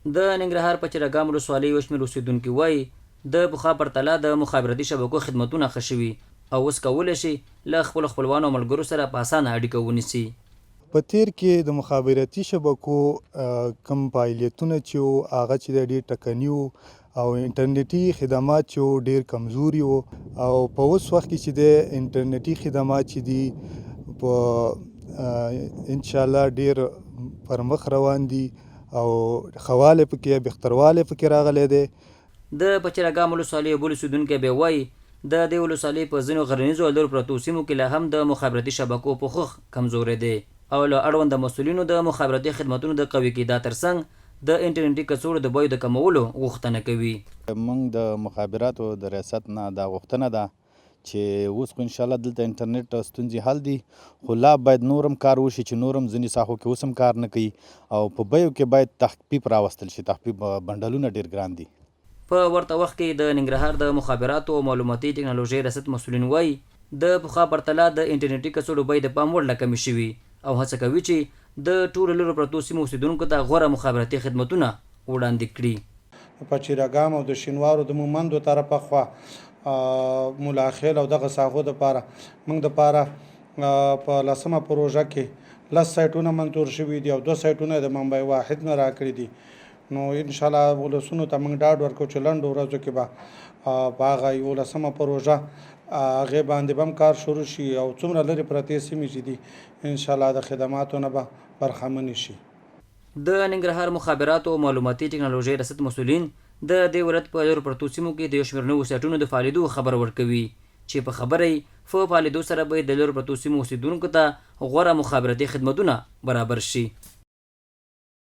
د ننګرهار پچیراګام ولسوالۍ یو شمېر اوسېدونکي وايي، د پخوا پرتله د مخابراتي شبکو خدمتونه ښه شوي او اوس کولی شي له خپلو خپلوانو او ملګرو سره په اسانه اړیکه ونیسي. په تېر کې د مخابراتي شبکو کوم فعالیتونه چې وو، هغه چې دی ډېر ټکني وو او انټرنیټي خدمات چې وو، ډېر کمزوري وو، او په اوس وخت کې چې دی انټرنیټي خدمات چې دي، په انشاءالله ډېر پرمخ روان دي او ښه والی پکې، بهتروالی پکې راغلی دی. د پچیراګام ولسوالۍ یو بل اوسېدونکی بیا وايي، د دې ولسوالۍ په ځینو غرنیزو او لرو پرتو سیمو کې لا هم د مخابراتي شبکو پوښښ کمزوری دی او له اړونده مسؤلینو د مخابراتي خدمتونو د قوي کېدا ترڅنګ د انټرنېټي کڅوړو د بیو د کمولو غوښتنه کوي. موږ د مخابراتو د ریاست نه دا غوښتنه ده چې اوس خو انشاءالله دلته انټرنیټ ستونزې حل دي، خو لا باید نور هم کار وشي چې نور هم ځینې ساحو کې اوس هم کار نه کوي، او په بیو کې باید تخفیف راوستل شي. تخفیف، بنډلونه ډیر ګران دي. په ورته وخت کې د ننګرهار د مخابراتو او معلوماتي ټکنالوژۍ ریاست مسؤلین وايي، د پخوا پرتله د انټرنیټي کڅوړو بیې د پام وړ لا کمې شوي او هڅه کوي چې د ټولو لرو پرتو سیمو اوسېدونکو ته غوره مخابراتي خدمتونه وړاندې کړي. د پچیرګام او د شینوارو د مومندو طرفه خوا، ملاخیل او دغه ساحو دپاره موږ دپاره په لسمه پروژه کې 10 سایټونه منظور شوي دي او 2 سایټونه د ممبئی واحد نه راکړي دي. نو انشاءالله ولسونو ته موږ ډاډ ورکوو چې لنډو ورځو کې به په هغه 11مه پروژه هغې باندې به هم کار شروع شي او څومره لرې پرتې سیمې چې دي، انشاءالله د خدماتو نه به برخمنې شي. د ننګرهار مخابراتو او معلوماتي ټکنالوژۍ ریاست مسؤلین د دې ولایت په لرو پرتو سیمو کې د یو شمېر نوو سایټونو د فعالېدو خبر ورکوي چې په خبره یې په فعالېدو سره به یې د لرو پرتو سیمو اوسېدونکو ته غوره مخابراتي خدمتونه برابر شي.